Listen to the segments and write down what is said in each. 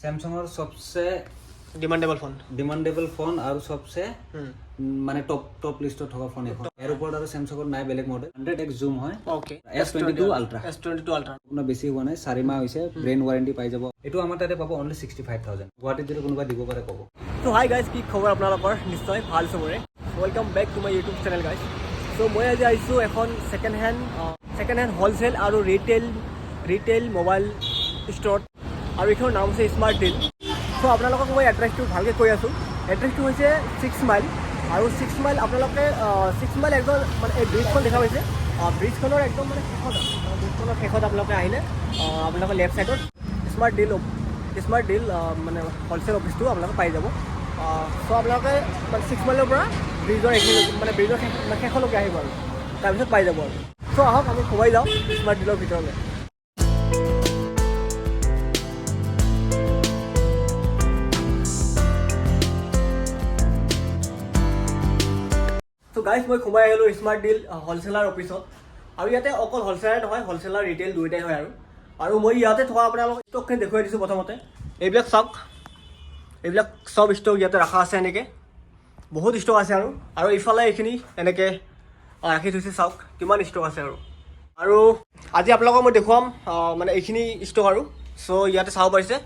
চেমচাঙৰ চবচে demandable phone. Demandable phone আৰু চবচে মানে টপ টপ লিষ্টত থকা ফোন এখন। ইয়াৰ ওপৰত আৰু চেমচাঙৰ নাই বেলেগ মডেল। 100x জুম হয়। S22 ultra. S22 ultra. আপোনাৰ বেছি হোৱা নাই, 4 মাহ হৈছে। ব্ৰেণ্ড ৱাৰেণ্টি পাই যাব। এইটো আমাৰ তাতে পাব অনলি 65,000। গুৱাহাটীত যদি কোনোবা দিব পাৰে, ক'ব। ত' হাই গাইজ, কি খবৰ আপোনালোকৰ? নিশ্চয় ভাল চবৰে। Welcome back to my YouTube channel, guys. So মই আজি আহিছোঁ এখন ছেকেণ্ড হেণ্ড হ'লচেল আৰু ৰিটেইল মোবাইল ষ্ট'ৰত আৰু এইখনৰ নাম হৈছে স্মাৰ্ট ডিল। চ' আপোনালোকক মই এড্ৰেছটো ভালকৈ কৈ আছোঁ। এড্ৰেছটো হৈছে 6 মাইল আৰু 6 মাইল আপোনালোকে 6 মাইল একদম মানে এই ব্ৰিজখন দেখা পাইছে, ব্ৰিজখনৰ একদম মানে শেষত, ব্ৰিজখনৰ শেষত আপোনালোকে আহিলে আপোনালোকে লেফ্ট ছাইডত স্মাৰ্ট ডিল মানে হ'লচেল অফিচটো আপোনালোকে পাই যাব। চ' আপোনালোকে মানে 6 মাইলৰ পৰা ব্ৰিজৰ এইখিনি মানে ব্ৰিজৰ মানে শেষলৈকে আহিব আৰু তাৰপিছত পাই যাব। আৰু চ' আহক, আমি সোমাই যাওঁ স্মাৰ্ট ডিলৰ ভিতৰলৈ। চ' গাইজ, মই সোমাই আহিলোঁ স্মাৰ্ট ডিল হ'লচেলাৰ অফিচত আৰু ইয়াতে অকল হ'লচেলাৰ নহয়, হ'লচেলাৰ ৰিটেইল দুয়োটাই হয়। আৰু মই ইয়াতে থকা আপোনালোকক ষ্টকখিনি দেখুৱাই দিছোঁ। প্ৰথমতে এইবিলাক চাওক, এইবিলাক চব ষ্টক ইয়াতে ৰখা আছে। এনেকৈ বহুত ষ্টক আছে আৰু আৰু ইফালে এইখিনি এনেকৈ ৰাখি থৈছে। চাওক কিমান ষ্টক আছে। আৰু আৰু আজি আপোনালোকক মই দেখুৱাম মানে এইখিনি ষ্টক। আৰু চ' ইয়াতে চাব পাৰিছে,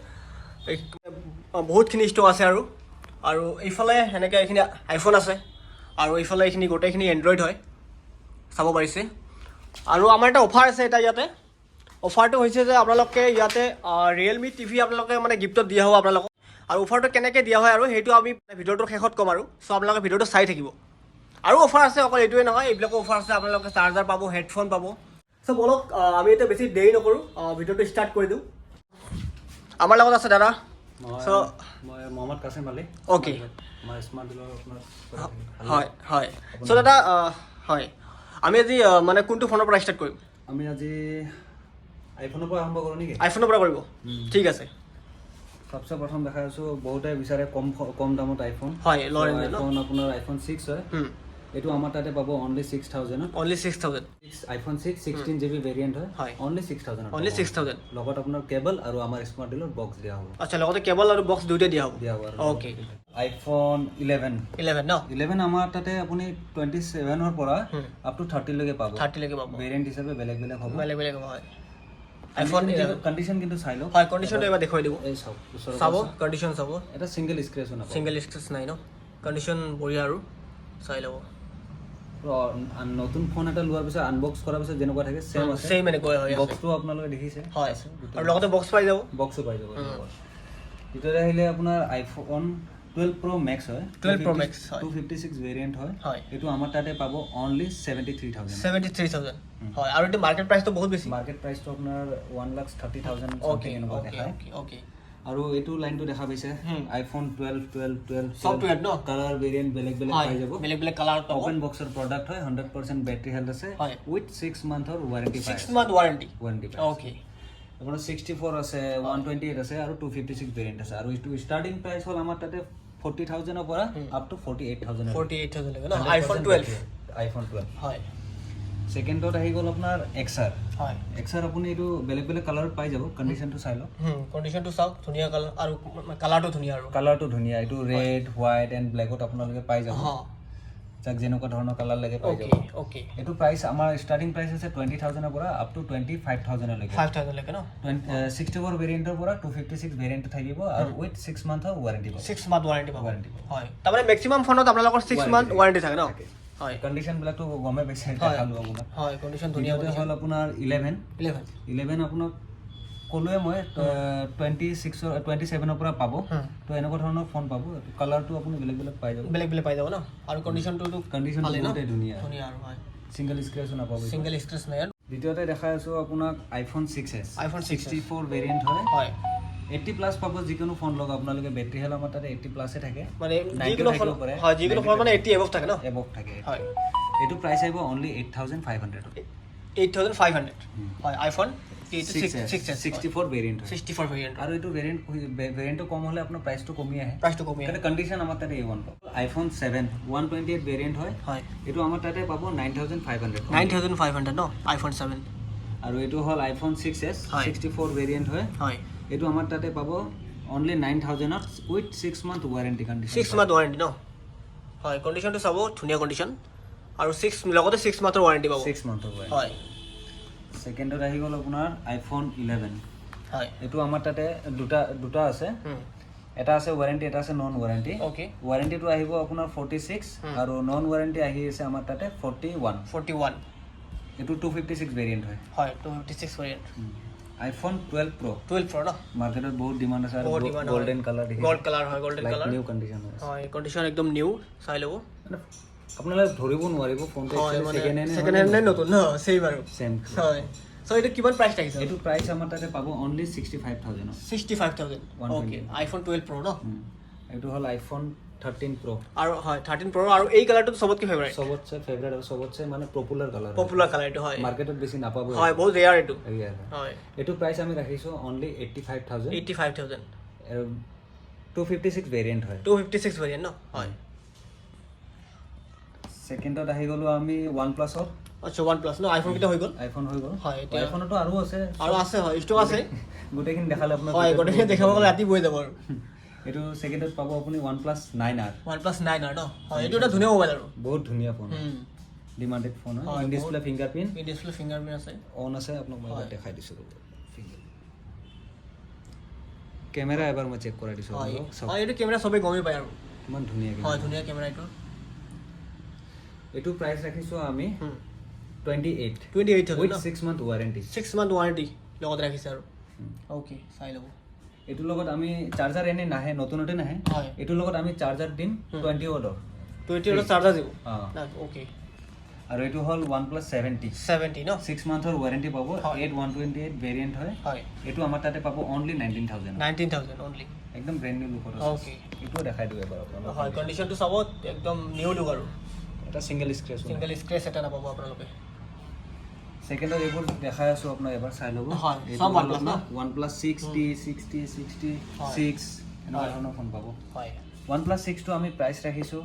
বহুতখিনি ষ্টক আছে। আৰু আৰু এইফালে সেনেকৈ এইখিনি আইফোন আছে আৰু এইফালে এইখিনি গোটেইখিনি এণ্ড্ৰইড হয়, চাব পাৰিছে। আৰু আমাৰ এটা অফাৰ আছে এটা ইয়াতে। অফাৰটো হৈছে যে আপোনালোকে ইয়াতে ৰিয়েলমি টিভি আপোনালোকে মানে গিফ্টত দিয়া হ'ব আপোনালোকক। আৰু অফাৰটো কেনেকৈ দিয়া হয় আৰু সেইটো আমি ভিডিঅ'টোৰ শেষত ক'ম। আৰু চ' আপোনালোকে ভিডিঅ'টো চাই থাকিব। আৰু অফাৰ আছে, অকল এইটোৱে নহয়, এইবিলাকো অফাৰ আছে। আপোনালোকে চাৰ্জাৰ পাব, হেডফোন পাব। চ' বলক, আমি এতিয়া বেছি দেৰি নকৰোঁ, ভিডিঅ'টো ষ্টাৰ্ট কৰি দিওঁ। আমাৰ লগত আছে দাদা। চ' মই মহম্মদ কাছিম আলী। আমাৰ স্মাৰ্ট ডিলৰ আপোনাৰ হয় হয় চ' দাদা, হয়, আমি আজি মানে কোনটো ফোনৰ পৰা ষ্টাৰ্ট কৰিম? আমি আজি আইফোনৰ পৰা আৰম্ভ কৰোঁ নেকি? আইফোনৰ পৰা কৰিব? ঠিক আছে। চবচে প্ৰথম দেখাই আছোঁ, বহুতে বিচাৰে কম কম দামত আইফোন। হয়, ল' ৰেঞ্জৰ ন? আইফোন আপোনাৰ আইফোন 6 হয়। এইটো আমাৰ তাতে পাব অনলি 6,000ত। অনলি 6,000। আইফোন 6, 16 GB variant হয়। অনলি 6,000ত। অনলি 6,000। লগত আপোনাৰ কেবল আৰু আমাৰ স্মাৰ্ট ডিলৰ বক্স দিয়া হ'ব। আচ্ছা, লগতে কেবল আৰু বক্স দুয়োটাই দিয়া হ'ব? দিয়া হ'ব। আৰু আইফোন 11। 11 ন? 11 আমাৰ তাতে আপুনি 27ৰ পৰা আপ টু 30লৈকে পাব। 30লৈকে পাব। ভেৰিয়েণ্ট হিচাপে বেলেগ বেলেগ হ'ব। বেলেগ বেলেগ হ'ব, হয়। আইফোন কণ্ডিশ্যন কিন্তু চাই লওক। হয়, কণ্ডিশ্যনটো এবাৰ দেখুৱাই দিব। এই চাওক, ওচৰৰ চাব, কণ্ডিশ্যন চাব। এটা ছিংগল স্ক্ৰেচো নাপাব। ছিংগল স্ক্ৰেচ নাই ন? কণ্ডিশ্যন বঢ়িয়া আৰু চাই ল'ব। নতুন ফোন এটা লোৱাৰ পিছত, আনবক্স কৰাৰ পিছত যেনেকুৱা থাকে, ছেম আছে। ছেইম এনেকুৱাই হয় আছে। বক্সটো আপোনালোকে দেখিছে। হয়, আৰু লগতে বক্স পাই যাব। বক্সো পাই যাব। দ্বিতীয়তে আহিলে আপোনাৰ আইফোন 12 প্ৰ' মেক্স হয়। 12 Pro Max, হয়। 256 ভেৰিয়েণ্ট হয়। এইটো আমাৰ তাতে পাব অনলি 73,000। 73,000, হয়। আৰু এইটো মাৰ্কেট প্ৰাইচটো বহুত বেছি। মাৰ্কেট প্ৰাইচটো আপোনাৰ 1,30,000 এনেকুৱা দেখায়। অ'কে অ'কে আৰু এইটো লাইনটো দেখা পাইছে, আইফোন 12, 12, 12। চব 12 ন? কালাৰ ভেৰিয়েণ্ট বেলেগ বেলেগ পাই যাব। বেলেগ বেলেগ কালাৰ পাব। অপেন বক্সৰ প্ৰডাক্ট হয়, 100% বেটাৰী হেল্থ আছে। উইথ 6 মান্থৰ ৱাৰেণ্টি পাই। 6 মান্থ ৱাৰেণ্টি? ৱাৰেণ্টি পাই। আপোনাৰ 64 আছে, 128 আছে আৰু 256 ভেৰিয়েণ্ট আছে। আৰু এইটো ষ্টাৰ্টিং প্ৰাইচ হ'ল আমাৰ তাতে 40,000ৰ পৰা আপ টু 48,000। 48,000লৈকে ন আইফোন 12? আইফোন 12। ছেকেণ্ডত আহি গ'ল আপোনাৰ এক্সাৰ। এক্সাৰ আপুনি এইটো বেলেগ বেলেগ কালাৰত পাই যাব। কণ্ডিশ্যনটো চাই লওক। কণ্ডিশ্যনটো চাওক, ধুনীয়া কালাৰ আৰু কালাৰটো ধুনীয়া আৰু কালাৰটো ধুনীয়া। এইটো ৰেড, হোৱাইট এণ্ড ব্লেকত আপোনালোকে পাই যাব। যাক যেনেকুৱা ধৰণৰ কালাৰ লাগে পাই যাব। অ'কে অ'কে এইটো প্ৰাইচ আমাৰ ষ্টাৰ্টিং প্ৰাইচ আছে 20,000ৰ পৰা আপ টু 25,000লৈকে। 5,000লৈকে ন? 64 ভেৰিয়েণ্টৰ পৰা 256 ভেৰিয়েণ্ট থাকিব আৰু উইথ 6 মান্থৰ ৱাৰেণ্টি পাব। 6 মান্থ ৱাৰেণ্টি পাব? ৱাৰেণ্টি পাব। হয়, তাৰমানে মেক্সিমাম ফোনত আপোনালোকৰ 6 মান্থ ৱাৰেণ্টি থাকে ন? হয়। কণ্ডিশ্যনবিলাকতো গমেই পাইছে, দেখালোঁ আপোনাক। হয়, কণ্ডিশ্যন ধুনীয়া। দ্বিতীয়তে হ'ল আপোনাৰ 11। 11। 11 আপোনাক ক'লোৱে মই, 26ৰ, 27ৰ পৰা পাব। তো এনেকুৱা ধৰণৰ ফোন পাব। কালাৰটো আপুনি বেলেগ বেলেগ পাই যাব। বেলেগ বেলেগ পাই যাব ন? আৰু কণ্ডিশ্যনটোতো কণ্ডিশ্যনটো ভালেই ন? বহুতেই ধুনীয়া। ধুনীয়া আৰু হয়। ছিংগল স্ক্ৰেচো নাপাব। ছিংগল স্ক্ৰেচ নাই আৰু। দ্বিতীয়তে দেখাই আছোঁ আপোনাক আইফোন 6s। IPhone 6। 64 variant হয়। 80+ পাব যিকোনো ফোন লওক আপোনালোকে। বেটাৰী হেল্থ আমাৰ তাতে 80+ে থাকে। মানে 90 যিকোনো ফোন থাকিব পাৰে। হয়, যিকোনো ফোন মানে 80 এবভ থাকে ন? এবভ থাকে। এইটো প্ৰাইচ আহিব অনলি 8,500। 8,500, হয়। IPhone 6s। 64 variant হয়। 64 ভেৰিয়েণ্ট। আৰু এইটো ভেৰিয়েণ্টটো কম হ'লে আপোনাৰ প্ৰাইচটো কমি আহে। প্ৰাইচটো কমি আহে। কণ্ডিশ্যন আমাৰ তাতে এ1 পাব। আইফোন 7, 128 ভেৰিয়েণ্ট হয়। এইটো আমাৰ তাতে পাব 9,500। 9,500 ন আইফোন 7? আৰু এইটো হ'ল আইফোন 6s। 64 variant হয়। এইটো আমাৰ তাতে পাব অনলি 9,000ত with 6 month warranty condition. 6 month warranty ন? হয়, কণ্ডিশ্যনটো চাব, ধুনীয়া কণ্ডিশ্যন আৰু লগতে 6 মান্থৰ ৱাৰেণ্টি পাব। 6 মান্থৰ ৱাৰেণ্টি। ছেকেণ্ডত আহি গ'ল আপোনাৰ আইফোন 11। এইটো আমাৰ তাতে দুটা দুটা আছে। এটা আছে ৱাৰেণ্টি, এটা আছে নন ৱাৰেণ্টি। ৱাৰেণ্টিটো আহিব আপোনাৰ 46 আৰু নন ৱাৰেণ্টি আহি আছে আমাৰ তাতে 41। 41। এইটো 256 ভেৰিয়েণ্ট হয়। হয়, 256 ভেৰিয়েণ্ট। আইফোন 12 প্ৰ'। 12 প্ৰ' ন? মাৰ্কেটত বহুত ডিমাণ্ড আছে আৰু বহুত demand। Golden colour. Gold colour হয়, golden like colour. New condition হয়। হয়, কণ্ডিশ্যন একদম নিউ, চাই ল'ব। মানে আপোনালোকে ধৰিব নোৱাৰিব ফোনটো হয়, মানে ছেকেণ্ড হেণ্ড। ছেকেণ্ড হেণ্ড নে নতুন ন, ছেইম আৰু। ছেম। হয়, চ' এইটো কিমান প্ৰাইচ ৰাখিছে? এইটো প্ৰাইচ আমাৰ তাতে পাব অনলি 65,000ত। 65,000। 120। অ'কে, আইফোন 12 প্ৰ' ন? এইটো হ'ল আইফোন 13 প্ৰ'। আৰু হয়, 13 প্ৰ' আৰু এই কালাৰটো চবতকৈ ফেভাৰেট। চবতছে ফেভৰেট আৰু চবতছে মানে পপুলাৰ কালাৰ। পপুলাৰ কালাৰ এইটো, হয়। মাৰ্কেটত বেছি নাপাব। হয়, বহুত ৰেয়াৰ এইটো। Rare হয়। এইটো প্ৰাইচ আমি ৰাখিছোঁ অনলি 85,000। 85,000। আৰু 256 ভেৰিয়েণ্ট হয়। 256 ভেৰিয়েণ্ট ন? হয়। ছেকেণ্ডত আহি গ'লোঁ আমি ওৱান প্লাছত। আচ্ছা, ওৱান প্লাছ ন? আইফোন কেইটা হৈ গ'ল। আইফোন হৈ গ'ল। হয়, এতিয়া আইফোনতো আৰু আছে। আৰু আছে, হয়, ষ্টক আছে। গোটেইখিনি দেখালে আপোনাৰ হয়, গোটেইখিনি দেখাব গ'লে ৰাতি বহি যাব আৰু। এইটো ছেকেণ্ডত পাব আপুনি one plus 9 R. One plus 9 R ন? হয়, এইটো এটা ধুনীয়া মোবাইল আৰু। বহুত ধুনীয়া ফোন, ডিমাণ্ডেড ফোন হয়। In display fingerprint. In display fingerprint আছে। অন আছে, আপোনাক মই এবাৰ দেখাই দিছোঁ। কেমেৰা এবাৰ মই চেক কৰাই দিছোঁ আপোনালোকক, চাওক। হয়, এইটো কেমেৰা চবেই গমেই পায় আৰু। ইমান ধুনীয়া হয়, কেমেৰা। ধুনীয়া কেমেৰা এইটো। এইটো প্ৰাইচ ৰাখিছোঁ আমি 28। 28,000 উইথ ন? 6 মান্থ ৱাৰেণ্টি। 6 মান্থ ৱাৰেণ্টি লগত ৰাখিছে আৰু। অ'কে, চাই ল'ব। এইটোৰ লগত আমি চাৰ্জাৰ এনেই নাহে, নতুনতে নাহে। এইটোৰ লগত আমি চাৰ্জাৰ দিম 20 ৱাটৰ। 20 ৱাটৰ চাৰ্জাৰ দিব। অঁ। অ'কে। আৰু এইটো হ'ল ওৱান প্লাছ 7টি। 7টি ন? 6 মান্থৰ ৱাৰেণ্টি পাব। 8 128 ভেৰিয়েণ্ট হয়। এইটো আমাৰ তাতে পাব অনলি 19,000। 19,000 অনলি। একদম ব্ৰেণ্ড নিউ লুকত আছে। এইটোও দেখাই দিওঁ এবাৰ আপোনালোকক। হয়, কণ্ডিশ্যনটো চাব, একদম নিউ লুক আৰু। এটা ছিংগল স্ক্ৰেচ। ছিংগল স্ক্ৰেচ এটা নাপাব আপোনালোকে। ছেকেণ্ডত এইবোৰ দেখাই আছোঁ আপোনাক, এবাৰ চাই ল'ব। হয়, চব OnePlus ন? ওৱান প্লাছ 6টি, 6টি, 6টি, 6, এনেকুৱা ধৰণৰ ফোন পাব। ওৱান প্লাছ 6টো আমি প্ৰাইচ ৰাখিছোঁ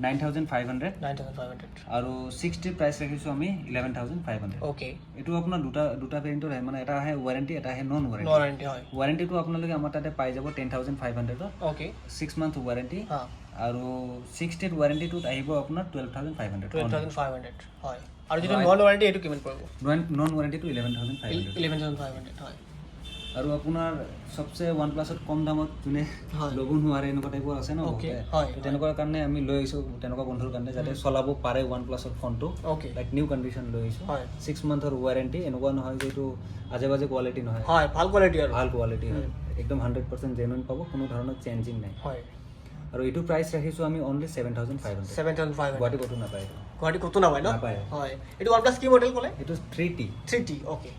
9,500। 9,500। আৰু 6টিৰ প্ৰাইচ ৰাখিছোঁ আমি 11,500। এইটো আপোনাৰ দুটা দুটা ভেৰিয়েণ্টৰ আহে, মানে এটা আহে ৱাৰেণ্টি, এটা আহে নন ৱাৰেণ্টি। ৱাৰেণ্টি, হয়। ৱাৰেণ্টিটো আপোনালোকে আমাৰ তাতে পাই যাব 10,500ত 6 মান্থ ৱাৰেণ্টি। আৰু 6টিৰ ৱাৰেণ্টিটোত আহিব আপোনাৰ 12,500। 12,500, হয়। আৰু যিটো নন ৱাৰেণ্টি, এইটো কিমান পৰিব? নন ৱাৰেণ্টিটো 11,500। 11,500, হয়। আৰু আপোনাৰ চবচে ওৱান প্লাছত কম দামত যোনে ল'ব নোৱাৰে, এনেকুৱা টাইপৰ আছে ন বহুতে। তো তেনেকুৱা কাৰণে আমি লৈ আহিছোঁ, তেনেকুৱা বন্ধুৰ কাৰণে, যাতে চলাব পাৰে ওৱান প্লাছৰ ফোনটো। লাইক নিউ কণ্ডিশ্যন লৈ আহিছোঁ। 6 মান্থৰ ৱাৰেণ্টি। এনেকুৱা নহয় যে এইটো আজে বাজে কোৱালিটি নহয়। হয়, ভাল কোৱালিটি আৰু। ভাল কোৱালিটি হয়, একদম 100% জেনুইন পাব, কোনো ধৰণৰ চেঞ্জিং নাই। আৰু এইটো প্ৰাইচ ৰাখিছোঁ আমি অনলি 7,500। 7,500। গুৱাহাটী ক'তো নাপায় এইটো। গুৱাহাটী ক'তো নাপায় ন? নাপায়। হয়, এইটো ওৱান প্লাছ কি মডেল ক'লে? এইটো 3টি। 3টি, অ'কে।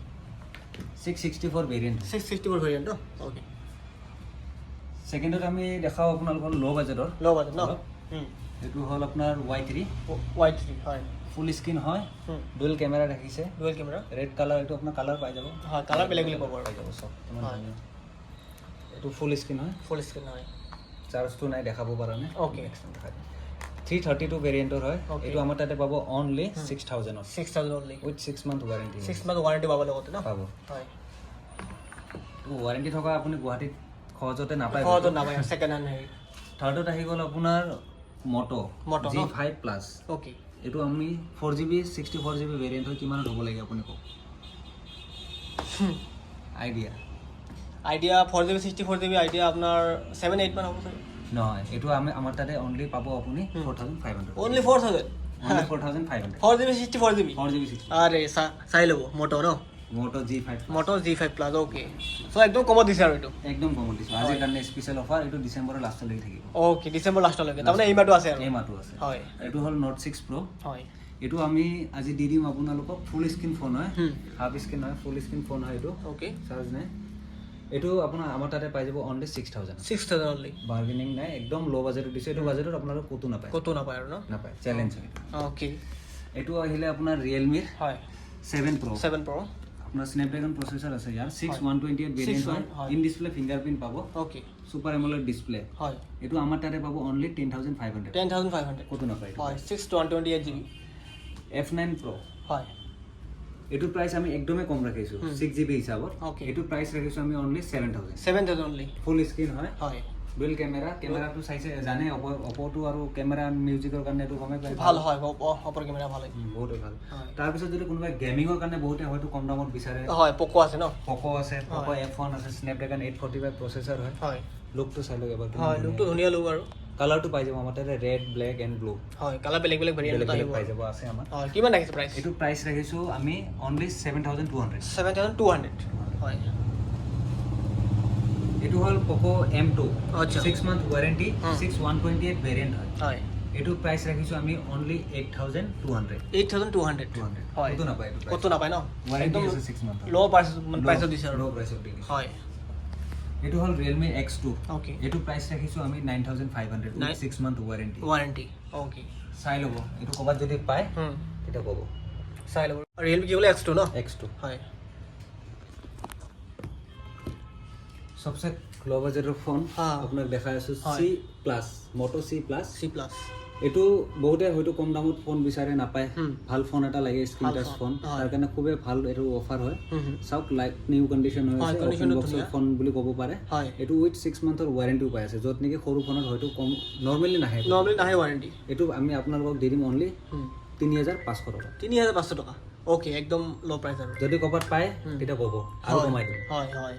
664 ভেৰিয়েণ্ট। 664 ভেৰিয়েণ্ট ন? অ'কে। ছেকেণ্ডত আমি দেখাওঁ আপোনালোকৰ ল' বাজেটৰ। ল' বাজেট ন? অলপ। এইটো হ'ল আপোনাৰ ৱাই 3। ৱাই 3, হয়। ফুল স্ক্ৰীণ হয়, ডুৱেল কেমেৰা ৰাখিছে। Dual camera. ৰেড কালাৰ, এইটো আপোনাৰ কালাৰ পাই যাব। হয়, কালাৰ বেলেগ বেলেগ পাব আৰু। পাই যাব চব, ইমান ধুনীয়া। এইটো ফুল স্ক্ৰীণ হয়। ফুল স্ক্ৰীণ হয়। চাৰ্জটো নাই, দেখাব পৰা নাই। Next time দেখাই দিম। 332 ভেৰিয়েণ্টৰ হয়। এইটো আমাৰ তাতে পাব only 6,000ত। 6,000 only. With 6 month warranty. 6 month warranty পাব লগতে ন? পাব। ৱাৰেণ্টি থকা আপুনি গুৱাহাটীত সহজতে নাপায়। সহজত নাপায় ছেকেণ্ড হেণ্ড হেৰি। থাৰ্ডত আহি গ'ল আপোনাৰ মটো মটো জি ন? 5 প্লাছ। এইটো আমি 4 GB, 64 GB variant হয়। কিমানত হ'ব লাগে আপুনি কওক, idea. Idea, 4 GB, 64 GB idea আপোনাৰ 7-8 মান হ'ব চাগে। নহয়, এইটো আমি আমাৰ তাতে অনলি পাব আপুনি 4,500। Only 4,000? Only 4,500। 4 GB, 64 GB? 4 GB 60। আৰে চাই ল'ব, মটো ন? মটো জি 5। মটো জি 5 প্লাছ, অ'কে। চ' একদম কমত দিছে আৰু এইটো। একদম কমত দিছোঁ আজিৰ কাৰণে, স্পেচিয়েল অফাৰ। এইটো ডিচেম্বৰৰ লাষ্টলৈকে থাকিব। অ'কে, ডিচেম্বৰ লাষ্টলৈকে, তাৰমানে এই মাহটো আছে আৰু। এই মাহটো আছে। এইটো হ'ল নৰ্ড 6 প্ৰ'। এইটো আমি আজি দি দিম আপোনালোকক। ফুল স্ক্ৰীণ ফোন হয়, হাফ স্ক্ৰীণ নহয়, ফুল স্ক্ৰীণ ফোন হয় এইটো। চাৰ্জ নাই। এইটো আপোনাৰ আমাৰ তাতে পাই যাব only 6,000। 6,000 only. Bargaining নাই, একদম ল' বাজেটত দিছোঁ। এইটো বাজেটত আপোনালোক ক'তো নাপায়। ক'তো নাপায় আৰু ন? নাপায়, চেলেঞ্জ হয়। এইটো আহিলে আপোনাৰ ৰিয়েলমিৰ 7 প্ৰ'। 7 প্ৰ'। আপোনাৰ স্নেপড্ৰেগন প্ৰচেছৰ আছে ইয়াৰ, 6 128 ভেৰিয়েণ্ট হয়। হয়। ইন ডিছপ্লে ফিংগাৰপ্ৰিণ্ট পাব। Super AMOLED display. এইটো আমাৰ তাতে পাব অনলি 10,500। 10,500। ক'তো নাপায় এইটো। হয়, 6 128 GB. F 9 প্ৰ'। এইটো প্ৰাইচ আমি একদমেই কম ৰাখিছোঁ, 6 জিবি হিচাপত। এইটো প্ৰাইচ ৰাখিছোঁ আমি অনলি 7,000। 7,000 অনলি। ফুল স্ক্ৰীন হয়। ডুৱেল কেমেৰা, কেমেৰাটো চাইছে জানে, অপ'টো আৰু কেমেৰা মিউজিকৰ কাৰণে এইটো গমেই পায়। ভাল হয়, অপৰ কেমেৰা ভাল হয়। বহুতে ভাল। তাৰপিছত যদি কোনোবাই গেমিঙৰ কাৰণে বহুতে হয়তো কম দামত বিচাৰে, হয়, পক' আছে ন? পক' আছে, পক' F1 আছে, স্নেপড্ৰেগন 845 প্ৰচেছৰ হয়। লুকটো চাই লওক এবাৰ। হয়, লুকটো ধুনীয়া লুক আৰু। কালাৰটো পাই যাব আমাৰ তাতে ৰেড, ব্লেক এণ্ড ব্লু। হয়, কালাৰ বেলেগ বেলেগ বেলেগ ভেৰিয়েণ্টত বেলেগ আহিব। পাই যাব, আছে আমাৰ। হয়, কিমান ৰাখিছে প্ৰাইচ? এইটো প্ৰাইচ ৰাখিছোঁ আমি অনলি 7,200। 7,200, হয়। এইটো হ'ল পক' M2। 6 month warranty, 6 128 variant হয়। এইটো প্ৰাইচ ৰাখিছোঁ আমি অনলি 8,200। 8,200। Two hundred. ক'তো নাপায় এইটো। ক'তো নাপায় ন? ৱাৰেণ্টি একদম আছে 6 মান্থৰ। ল' প্ৰাইচ, মানে প্ৰাইচত দিছে আৰু। ল' প্ৰাইচত দি দিছোঁ। এইটো হ'ল ৰিয়েলমি X2। এইটো প্ৰাইচ ৰাখিছোঁ আমি 9,500, 6 month warranty. Warranty, okay. চাই ল'ব এইটো, ক'ৰবাত যদি পায় তেতিয়া ক'ব। চাই ল'ব। ৰিয়েলমি কি বোলে, X2 ন? X2। চবচে ল' বাজেটৰ ফোন আপোনাক দেখাই আছোঁ, চি প্লাছ, মটো চি প্লাছ। C plus. এইটো বহুতে হয়তো কম দামত ফোন বিচাৰে, নাপায়, ভাল ফোন এটা লাগে, স্ক্ৰীন ভাল টাচ ফোন, ফোন, তাৰ কাৰণে খুবেই ভাল এইটো অফাৰ হয়। চাওক, লাইক নিউ কণ্ডিশ্যন হৈ আছে, অপেন condition টো বক্সৰ ধুনীয়া। ফোন বুলি ক'ব পাৰে। এইটো উইথ 6 মান্থৰ ৱাৰেণ্টিও পাই আছে, য'ত নেকি সৰু ফোনত হয়তো কম নৰ্মেলি নাহে। নৰ্মেলি নাহে ৱাৰেণ্টি। এইটো আমি আপোনালোকক দি দিম অনলি 3,500 টকা। 3,500 টকা, অ'কে, একদম ল' প্ৰাইচ আৰু। যদি ক'ৰবাত পায় তেতিয়া ক'ব, আৰু কমাই দিম। হয় হয়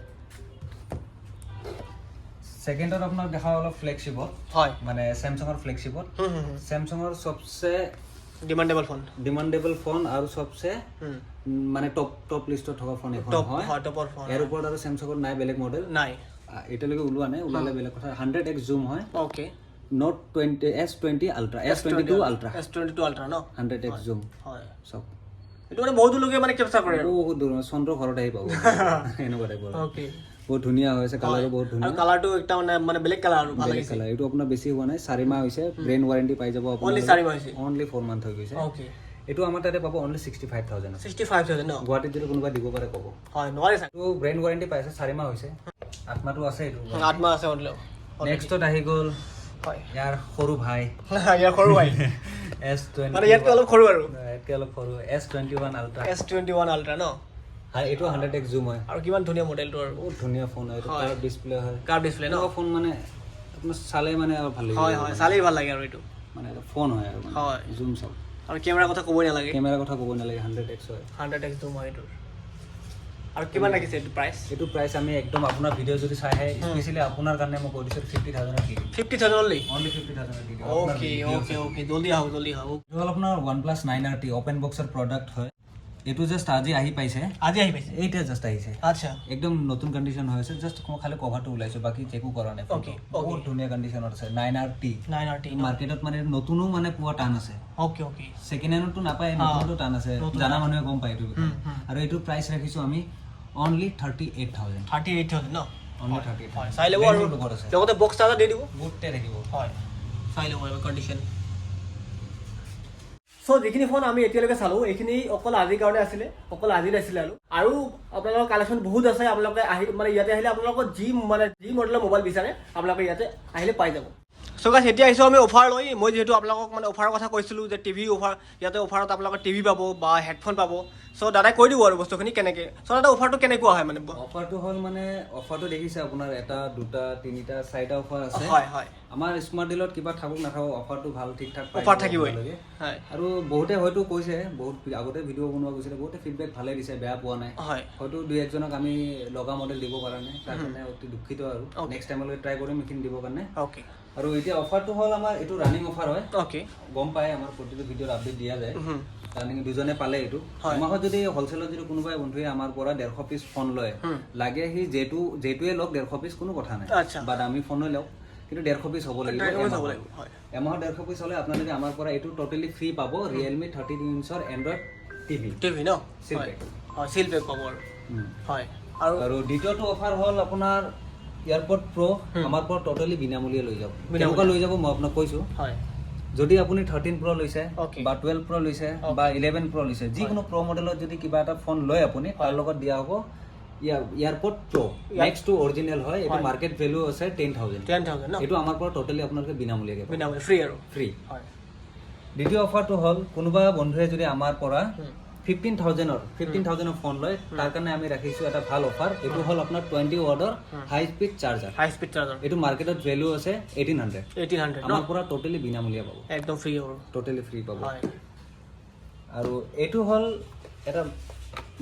ছেকেণ্ডত আপোনাক দেখাওঁ অলপ ফ্লেগশ্বিপত, মানে চেমচাঙৰ ফ্লেগশ্বিপত, চেমচাঙৰ চবচে ডিমাণ্ডেবল ফোন। ডিমাণ্ডেবল ফোন আৰু চবচে মানে টপ টপ লিষ্টত থকা ফোন এখন টপ হয়। হয়, টপৰ ফোন। ইয়াৰ ওপৰত আৰু চেমচাঙৰ নাই বেলেগ মডেল। নাই। এতিয়ালৈকে ওলোৱা নাই, ওলালে বেলেগ কথা। 100x জুম হয়। Note 20, S20 ultra, S22 ultra. S22 ultra ন? 100x জুম। চাওক। এইটো মানে বহুত লোকে মানে কেপচাৰ কৰে আৰু। বহুত দূৰ, চন্দ্ৰ ঘৰত আহি পাব এনেকুৱা টাইপৰ। বহুত ধুনীয়া হৈছে, কালাৰো বহুত আৰু ধুনীয়া। কালাৰটো একটা মানে মানে বেলেগ কালাৰ আৰু ভাল বেলেগ লাগিছে। কালাৰ। এইটো আপোনাৰ বেছি হোৱা নাই, 4 মাহ হৈছে, ব্ৰেণ্ড ৱাৰেণ্টি পাই যাব। অনলি 4 মাহ হৈছে? অনলি 4 মান্থ হৈ গৈছে। এইটো আমাৰ তাতে পাব অনলি 65,000। 65,000 ন? গুৱাহাটীত যদি কোনোবাই দিব পাৰে ক'ব। হয়, নোৱাৰে চাগে। এইটো ব্ৰেণ্ড ৱাৰেণ্টি পাইছে, 4 মাহ হৈছে, আত্মাটো আছে এইটো। 8 মাহ আছে অনলি। নেক্সটত আহি গ'ল ইয়াৰ সৰু ভাই। ইয়াৰ সৰু ভাই। S20। মানে ইয়াতকৈ অলপ সৰু আৰু। ইয়াতকৈ অলপ সৰু, S21 ultra. S21 ultra ন? হয়, এইটো 100x জুম হয়। আৰু কিমান ধুনীয়া মডেলটো আৰু। বহুত ধুনীয়া ফোন হয় এইটো। কাৰ্ভ ডিছপ্লে হয়। কাৰ্ভ ডিছপ্লে ন? এনেকুৱা ফোন মানে আপোনাৰ চালে মানে আৰু ভাল লাগিব। হয় হয় চালেই ভাল লাগে আৰু এইটো। মানে এটা ফোন হয় আৰু মানে জুম চাওক। আৰু কেমেৰাৰ কথা ক'বই নালাগে। কেমেৰাৰ কথা ক'ব নালাগে, 100x হয়। 100x জুম হয় এইটোৰ। আৰু কিমান ৰাখিছে এইটো প্ৰাইচ? এইটো প্ৰাইচ আমি একদম আপোনাৰ ভিডিঅ' যদি চাই আহে, স্পেচিয়েলি আপোনাৰ কাৰণে মই কৈ দিছোঁ, 50,000ত দি দিম। 50,000 অনলি? অনলি 50,000ত দি দিম। অ'কে অ'কে অ'কে জল্দি আহক, জল্দি আহক। এইটো হ'ল আপোনাৰ ওৱান প্লাছ 9RT, open বক্সৰ প্ৰডাক্ট হয়। এইটো জাষ্ট আজি আহি পাইছে। আজি আহি পাইছে? এইতিয়া জাষ্ট আহিছে। একদম নতুন কণ্ডিশ্যন হৈ আছে, জাষ্ট মই খালি কভাৰটো ওলাইছোঁ, বাকী একো কৰা নাই। Okay. বহুত ধুনীয়া কণ্ডিশ্যনত আছে 9RT। 9RT। মাৰ্কেটত মানে নতুনো মানে পোৱা টান আছে। অ'কে অ'কে ছেকেণ্ড হেণ্ডতো নাপায়, নতুনতো টান আছে। জানা মানুহে গম পায় এইটো বিষয়ে। আৰু এইটো প্ৰাইচ ৰাখিছোঁ আমি অনলি 38,000। 38,000 ন? অনলি 38। হয়, চাই ল'ব আৰু লগত আছে। লগতে বক্স চাৰ্জাৰ দি দিব। গোটেই থাকিব। হয়, চাই ল'ব এবাৰ কণ্ডিশ্যন। চ' যিখিনি ফোন আমি এতিয়ালৈকে চালোঁ, এইখিনি অকল আজিৰ কাৰণে আছিলে, অকল আজিৰ আছিলে। আৰু আপোনালোকৰ কালেকশ্যন বহুত আছে। আপোনালোকে আহি মানে ইয়াতে আহিলে আপোনালোকৰ যি মডেলৰ মোবাইল বিচাৰে, আপোনালোকে ইয়াতে আহিলে পাই যাব। চ' গাইছ, এতিয়া আহিছোঁ আমি অফাৰ লৈ। মই যিহেতু আপোনালোকক মানে অফাৰৰ কথা কৈছিলোঁ যে টিভি অফাৰ, ইয়াতে অফাৰত আপোনালোকে টিভি পাব বা হেডফোন পাব। চ' দাদাই কৈ দিব আৰু বস্তুখিনি কেনেকৈ। চ' দাদা, অফাৰটো কেনেকুৱা হয় মানে? অফাৰটো হ'ল মানে অফাৰটো দেখিছে আপোনাৰ, এটা, দুটা, তিনিটা, চাৰিটা অফাৰ আছে। হয় হয় আমাৰ স্মাৰ্ট ডিলত কিবা থাকক নাথাকক, অফাৰটো ভাল ঠিক ঠাক পাই অফাৰ যাব থাকিবই। আপোনালোকে। আৰু বহুতে হয়তো কৈছে, বহুত আগতে ভিডিঅ' বনোৱা গৈছিলে, বহুতে ফিডবেক ভালে দিছে, বেয়া পোৱা নাই। হয়তো দুই একজনক আমি লগা মডেল দিব পৰা নাই, তাৰ কাৰণে অতি দুখিত আৰু নেক্সট টাইমলৈকে ট্ৰাই কৰিম এইখিনি দিবৰ কাৰণে। আৰু এতিয়া অফাৰটো হ'ল আমাৰ এইটো ৰানিং অফাৰ হয়। গম পায়, আমাৰ প্ৰতিটো ভিডিঅ'ত আপডেট দিয়া যায়। ৰানিং দুজনে পালে এইটো এমাহত যদি হ'লচেলত যদি কোনোবাই বন্ধুৱে আমাৰ পৰা 150 পিচ ফোন লয়, লাগে সি যেটো যেটোৱে লওক, 150 পিচ কোনো কথা নাই, বা দামী ফোনে লওক, কিন্তু 150 পিচ হ'ব লাগিব। 150 পিচ হ'ব এমাহত। লাগিব, হয়। এমাহত 150 পিচ হ'লে আপোনালোকে আমাৰ পৰা এইটো ট'টেলি ফ্ৰী পাব, ৰিয়েলমি 13 ইঞ্চৰ এণ্ড্ৰইড টিভি। টিভি ন? Seal হয় pack। হয়, চিল পেক পাব আৰু হয় আৰু আৰু দ্বিতীয়টো অফাৰ হ'ল আপোনাৰ এয়াৰপড প্ৰ' আমাৰ পৰা ট'টেলি বিনামূলীয়া লৈ যাব। বিনামূলীয়া। কেনেকুৱা লৈ যাব মই আপোনাক কৈছোঁ। যদি আপুনি 13 প্ৰ' লৈছে বা 12 প্ৰ' লৈছে বা 11 প্ৰ' লৈছে, যিকোনো প্ৰ' মডেলত যদি কিবা এটা ফোন লয় আপুনি, তাৰ লগত দিয়া হ'ব এয়াৰপড প্ৰ' নেক্সট টু অৰিজিনেল হয়। এইটো মাৰ্কেট ভেলু আছে 10,000। 10,000 ন? এইটো আমাৰ পৰা ট'টেলি আপোনালোকে বিনামূলীয়াকৈ পাব। বিনামূলীয়া, ফ্ৰী আৰু। ফ্ৰী। হয়। দ্বিতীয় অফাৰটো হ'ল কোনোবা বন্ধুৱে যদি আমাৰ পৰা 15,000ৰ ফোন লয়, তাৰ কাৰণে আমি ৰাখিছোঁ এটা ভাল অফাৰ। এইটো হ'ল আপোনাৰ 20 ৱাটৰ হাই স্পীড চাৰ্জাৰ। হাই স্পীড চাৰ্জাৰ। এইটো মাৰ্কেটত ভেলু আছে 1800। 1800 ন? আমাৰ পৰা ট'টেলি বিনামূলীয়া পাব। একদম ফ্ৰী হ'ব। ট'টেলি ফ্ৰী পাব। আৰু এইটো হ'ল এটা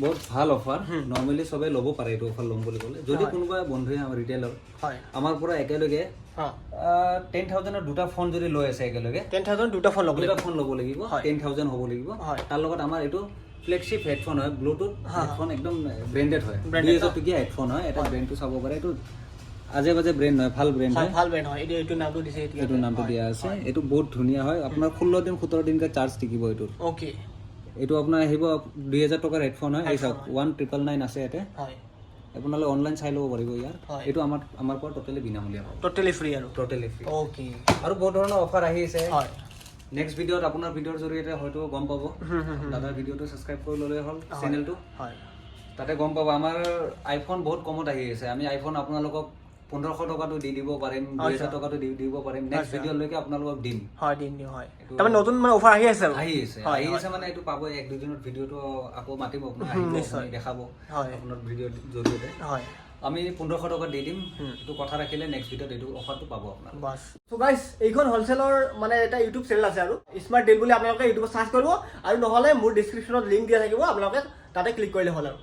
বহুত ভাল অফাৰ। নৰ্মেলি চবে ল'ব পাৰে এইটো অফাৰ ল'ম বুলি ক'লে। যদি কোনোবা বন্ধুৱে আমাৰ ৰিটেইলৰ আমাৰ পৰা একেলগে 10,000ৰ দুটা ফোন যদি লৈ আছে একেলগে, 10,000 দুটা ফোন ল'ব লাগিব। দুটা ফোন ল'ব লাগিব, 10,000 হ'ব লাগিব। তাৰ লগত আমাৰ এইটো ফ্লেগশ্বিপ হেডফোন হয়, ব্লুটুথ হেডফোন, একদম ব্ৰেণ্ডেড হয়। Branded। 2000 টকীয়া হেডফোন হয়। এটা ব্ৰেণ্ডটো চাব পাৰে। এইটো আজে বাজে ব্ৰেণ্ড নহয়, ভাল ব্ৰেণ্ড হয়। ভাল ব্ৰেণ্ড হয়। এইটো নামটো দিছে এতিয়া। এইটো নামটো দিয়া আছে। এইটো বহুত ধুনীয়া হয়। আপোনাৰ 16 দিন, 17 দিনকৈ চাৰ্জ টিকিব এইটোৰ। এইটো আপোনাৰ আহিব 2000 টকাৰ হেডফোন হয়। এই চাওক, 1999 আছে ইয়াতে। আপোনালোকে অনলাইন চাই ল'ব পাৰিব ইয়াৰ। এইটো আমাৰ পৰা ট'টেলি বিনামূলীয়া পাব। ট'টেলি ফ্ৰী আৰু। Totally free. আৰু বহুত ধৰণৰ অফাৰ আহি আছে। নেক্সট ভিডিঅ'ত আপোনাৰ ভিডিঅ'ৰ জৰিয়তে হয়তো গম পাব। হুম, হুম, হুম। দাদাৰ ভিডিঅ'টো ছাবস্ক্ৰাইব কৰি ল'লে হ'ল চেনেলটো, তাতে গম পাব। আমাৰ আইফোন বহুত কমত আহি আছে। আমি আইফোন আপোনালোকক 1500 টকাটো দি দিব পাৰিম, 2000 টকাটো দি দিব পাৰিম। নেক্সট ভিডিঅ'লৈকে আপোনালোকক দিম। হয়, দিম দিম, হয়। তাৰমানে নতুন মানে অফাৰ আহি আছে আৰু। আহি আছে। আহি আছে মানে এইটো পাব এক দুদিনত। ভিডিঅ'টো আকৌ মাতিব আপোনাক, আহিব আপুনি, দেখাব আপোনাৰ ভিডিঅ'ৰ জৰিয়তে। আমি 1500 টকা দি দিম, এইটো কথা ৰাখিলে নেক্সট ভিডিঅ'ত এইটো অফাৰটো পাব আপোনালোকে। বাছ। চ' গাইজ, এইখন হ'লচেলৰ মানে এটা ইউটিউব চেনেল আছে আৰু স্মাৰ্ট ডিল বুলি আপোনালোকে ইউটিউবত চাৰ্চ কৰিব আৰু নহ'লে মোৰ ডিছক্ৰিপশ্যনত লিংক দিয়া থাকিব, আপোনালোকে তাতে ক্লিক কৰিলে হ'ল আৰু।